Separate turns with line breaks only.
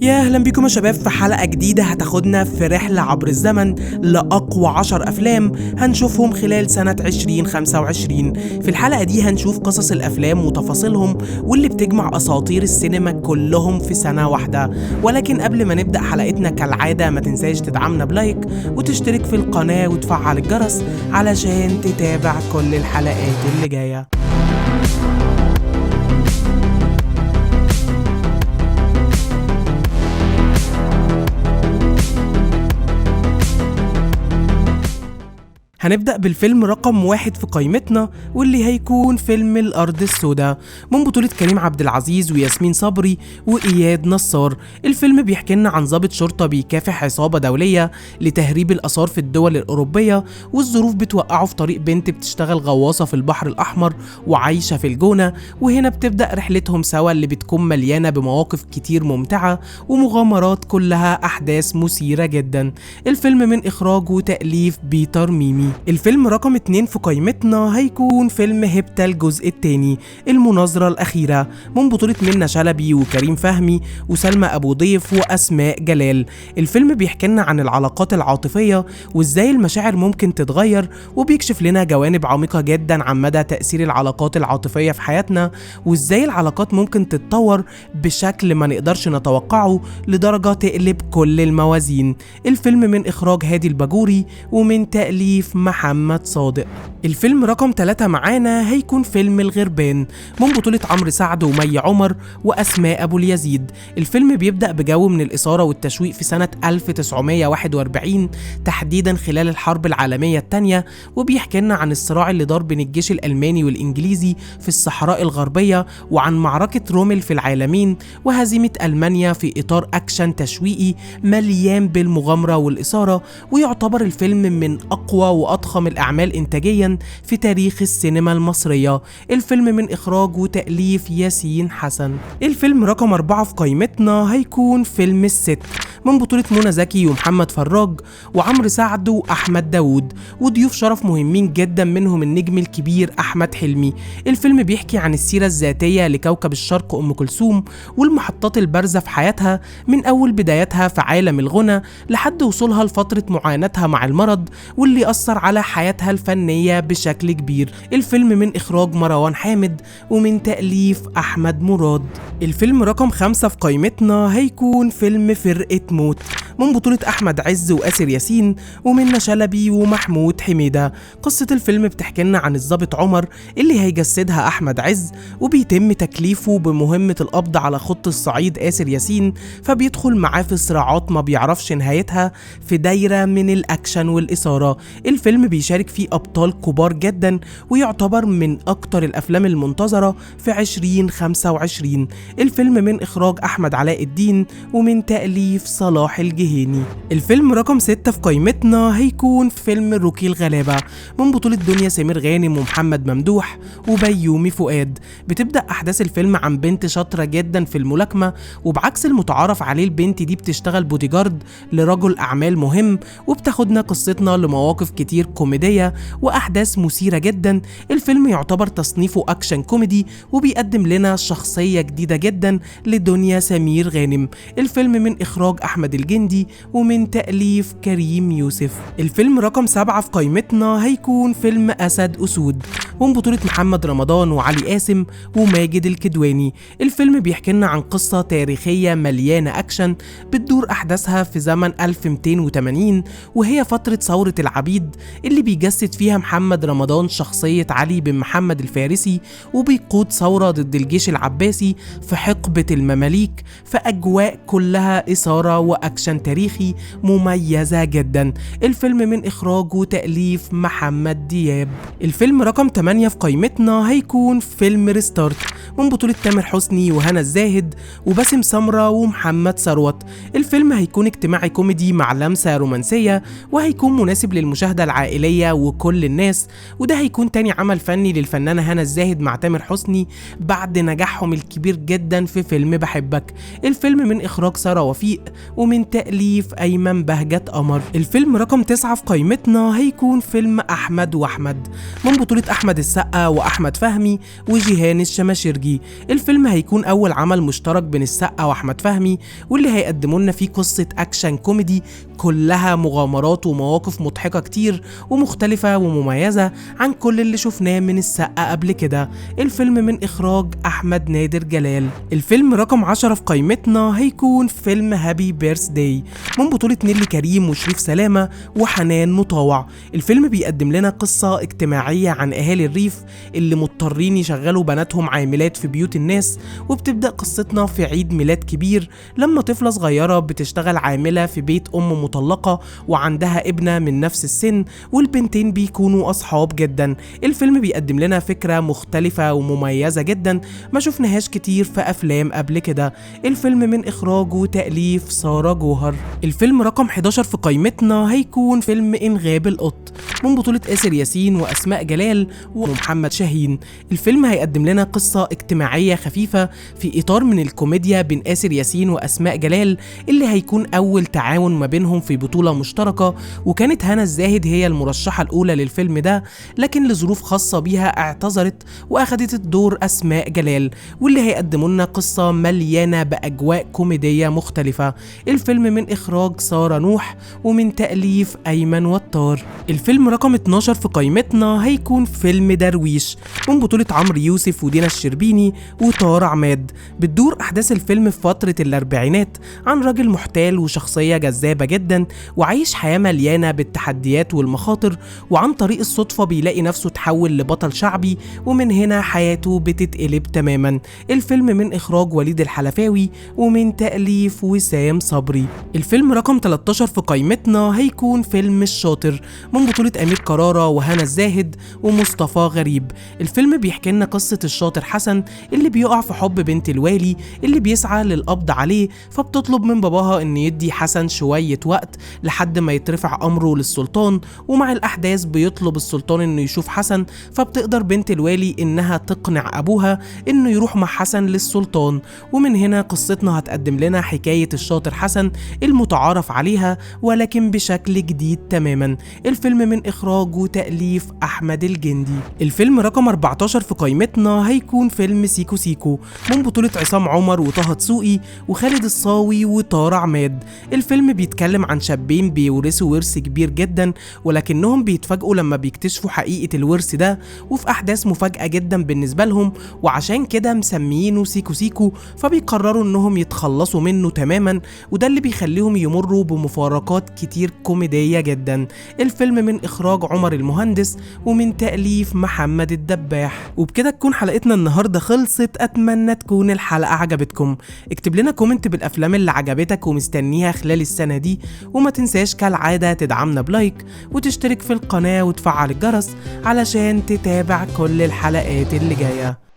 يا اهلا بكم يا شباب في حلقة جديدة هتاخدنا في رحلة عبر الزمن لأقوى 10 أفلام هنشوفهم خلال سنة 2025. في الحلقة دي هنشوف قصص الأفلام وتفاصيلهم واللي بتجمع أساطير السينما كلهم في سنة واحدة. ولكن قبل ما نبدأ حلقتنا كالعادة ما تنساش تدعمنا بلايك وتشترك في القناة وتفعل الجرس علشان تتابع كل الحلقات اللي جاية. هنبدأ بالفيلم رقم 1 في قائمتنا واللي هيكون فيلم الأرض السوداء من بطولة كريم عبد العزيز وياسمين صبري وإياد نصار. الفيلم بيحكي لنا عن ضابط شرطة بيكافح عصابة دولية لتهريب الآثار في الدول الأوروبية، والظروف بتوقعه في طريق بنت بتشتغل غواصة في البحر الأحمر وعايشة في الجونة، وهنا بتبدأ رحلتهم سوا اللي بتكون مليانة بمواقف كتير ممتعة ومغامرات كلها أحداث مثيرة جدا. الفيلم من إخراج وتأليف بيتر ميمي. الفيلم رقم 2 في قائمتنا هيكون فيلم هيبتا الجزء الثاني المناظرة الأخيرة من بطولة منة شلبي وكريم فهمي وسلمى أبو ضيف وأسماء جلال. الفيلم بيحكي لنا عن العلاقات العاطفية وإزاي المشاعر ممكن تتغير، وبيكشف لنا جوانب عميقة جدا عن مدى تأثير العلاقات العاطفية في حياتنا وإزاي العلاقات ممكن تتطور بشكل ما نقدرش نتوقعه لدرجة تقلب كل الموازين. الفيلم من إخراج هادي الباجوري ومن تأليف محمد صادق. الفيلم رقم 3 معانا هيكون فيلم الغربان من بطولة عمرو سعد ومي عمر وأسماء أبو اليزيد. الفيلم بيبدأ بجو من الإثارة والتشويق في سنة 1941 تحديدا خلال الحرب العالمية الثانية، وبيحكي لنا عن الصراع اللي دار بين الجيش الألماني والإنجليزي في الصحراء الغربية، وعن معركة رومل في العالمين وهزيمة ألمانيا في إطار أكشن تشويقي مليان بالمغامرة والإثارة. ويعتبر الفيلم من أقوى وأضخم الأعمال إنتاجيا في تاريخ السينما المصرية. الفيلم من إخراج وتأليف ياسين حسن. الفيلم رقم 4 في قائمتنا هيكون فيلم الست من بطولة منى زكي ومحمد فراج وعمرو سعد وأحمد داوود وضيوف شرف مهمين جدا منهم النجم الكبير أحمد حلمي. الفيلم بيحكي عن السيرة الذاتية لكوكب الشرق أم كلثوم والمحطات البارزة في حياتها من أول بدايتها في عالم الغنى لحد وصولها لفترة معاناتها مع المرض واللي أثر على حياتها الفنية بشكل كبير. الفيلم من إخراج مروان حامد ومن تأليف أحمد مراد. الفيلم رقم 5 في قائمتنا هيكون فيلم فرقة موت من بطولة أحمد عز وآسر ياسين ومنى شلبي ومحمود حميدة. قصة الفيلم بتحكي لنا عن الضابط عمر اللي هيجسدها أحمد عز، وبيتم تكليفه بمهمة القبض على خط الصعيد آسر ياسين، فبيدخل معاه في صراعات ما بيعرفش نهايتها في دايرة من الأكشن والإثارة. الفيلم بيشارك فيه أبطال كبار جدا ويعتبر من أكتر الأفلام المنتظرة في 2025. الفيلم من إخراج أحمد علاء الدين ومن تأليف صلاح الجهيني. الفيلم رقم 6 في قائمتنا هيكون فيلم روكي الغلابة من بطولة دنيا سمير غانم ومحمد ممدوح وبيومي فؤاد. بتبدأ أحداث الفيلم عن بنت شاطرة جدا في الملاكمة، وبعكس المتعارف عليه البنت دي بتشتغل بوديجارد لرجل أعمال مهم، وبتاخدنا قصتنا لمواقف كتير كوميدية وأحداث مثيرة جدا. الفيلم يعتبر تصنيفه أكشن كوميدي وبيقدم لنا شخصية جديدة جدا لدنيا سمير غانم. الفيلم من إخراج أحمد الجندي ومن تأليف كريم يوسف. الفيلم رقم 7 في قائمتنا هيكون فيلم أسد أسود ومن بطولة محمد رمضان وعلي قاسم وماجد الكدواني. الفيلم بيحكي لنا عن قصة تاريخية مليانة أكشن بتدور أحداثها في زمن 1280، وهي فترة ثورة العبيد اللي بيجسد فيها محمد رمضان شخصية علي بن محمد الفارسي، وبيقود ثورة ضد الجيش العباسي في حقبة المماليك في أجواء كلها إثارة وأكشن تاريخي مميزة جدا. الفيلم من إخراج وتأليف محمد دياب. الفيلم رقم 8 في قائمتنا هيكون فيلم ريستارت من بطولة تامر حسني وهنا الزاهد وباسم سمرة ومحمد ثروت. الفيلم هيكون اجتماعي كوميدي مع لمسة رومانسية، وهيكون مناسب للمشاهدة العائلية وكل الناس، وده هيكون تاني عمل فني للفنانة هنا الزاهد مع تامر حسني بعد نجاحهم الكبير جدا في فيلم بحبك. الفيلم من إخراج سارة وفيق ومن تأليف تأليف أيمن بهجت قمر. الفيلم رقم 9 في قائمتنا هيكون فيلم أحمد وأحمد من بطولة أحمد السقا وأحمد فهمي وجيهان الشماشرجي. الفيلم هيكون أول عمل مشترك بين السقا وأحمد فهمي، واللي هيقدموا لنا فيه قصة أكشن كوميدي كلها مغامرات ومواقف مضحكة كتير ومختلفة ومميزة عن كل اللي شفناه من السقا قبل كده. الفيلم من إخراج أحمد نادر جلال. الفيلم رقم 10 في قائمتنا هيكون فيلم Happy Birthday من بطولة نيلي كريم وشريف سلامة وحنان مطاوع. الفيلم بيقدم لنا قصة اجتماعية عن أهالي الريف اللي مضطرين يشغلوا بناتهم عاملات في بيوت الناس، وبتبدأ قصتنا في عيد ميلاد كبير لما طفلة صغيرة بتشتغل عاملة في بيت أم مطلقة وعندها ابنة من نفس السن، والبنتين بيكونوا أصحاب جدا. الفيلم بيقدم لنا فكرة مختلفة ومميزة جدا ما شفناهاش كتير في أفلام قبل كده. الفيلم من إخراج وتأليف سارة جوهر. الفيلم رقم 11 في قائمتنا هيكون فيلم إنغاب القط من بطولة آسر ياسين وأسماء جلال ومحمد شاهين. الفيلم هيقدم لنا قصة اجتماعية خفيفة في إطار من الكوميديا بين آسر ياسين وأسماء جلال، اللي هيكون أول تعاون ما بينهم في بطولة مشتركة، وكانت هنا الزاهد هي المرشحة الأولى للفيلم ده، لكن لظروف خاصة بيها اعتذرت وأخدت الدور أسماء جلال، واللي هيقدموا لنا قصة مليانة بأجواء كوميدية مختلفة. الفيلم من إخراج سارة نوح ومن تأليف أيمن وطار. الفيلم رقم 12 في قائمتنا هيكون فيلم درويش من بطولة عمرو يوسف ودينا الشربيني وطار عماد. بتدور أحداث الفيلم في فترة الأربعينات عن راجل محتال وشخصية جذابة جدا وعايش حياة مليانة بالتحديات والمخاطر، وعن طريق الصدفة بيلاقي نفسه تحول لبطل شعبي، ومن هنا حياته بتتقلب تماما. الفيلم من إخراج وليد الحلفاوي ومن تأليف وسام صبري. الفيلم رقم 13 في قائمتنا هيكون فيلم الشاطر من بطولة أمير كرارة وهنا الزاهد ومصطفى غريب. الفيلم بيحكي لنا قصة الشاطر حسن اللي بيقع في حب بنت الوالي اللي بيسعى للقبض عليه، فبتطلب من باباها ان يدي حسن شوية وقت لحد ما يترفع أمره للسلطان، ومع الأحداث بيطلب السلطان انه يشوف حسن، فبتقدر بنت الوالي انها تقنع أبوها انه يروح مع حسن للسلطان، ومن هنا قصتنا هتقدم لنا حكاية الشاطر حسن المتعارف عليها ولكن بشكل جديد تماما. الفيلم من إخراج وتأليف أحمد الجندي. الفيلم رقم 14 في قائمتنا هيكون فيلم سيكو سيكو من بطولة عصام عمر وطه دسوقي وخالد الصاوي وطارق عماد. الفيلم بيتكلم عن شابين بيورثوا ورث كبير جدا، ولكنهم بيتفاجئوا لما بيكتشفوا حقيقة الورث ده، وفي أحداث مفاجأة جدا بالنسبة لهم، وعشان كده مسميينه سيكو سيكو، فبيقرروا انهم يتخلصوا منه تماما، وده اللي بيخليهم يمروا بمفارقات كتير كوميدية جدا. الفيلم من إخراج عمر المهندس ومن تأليف محمد الدباح. وبكده تكون حلقتنا النهاردة خلصت، أتمنى تكون الحلقة عجبتكم. اكتب لنا comment بالأفلام اللي عجبتك ومستنيها خلال السنة دي، وما تنساش كالعادة تدعمنا ب like وتشترك في القناة وتفعل الجرس علشان تتابع كل الحلقات اللي جاية.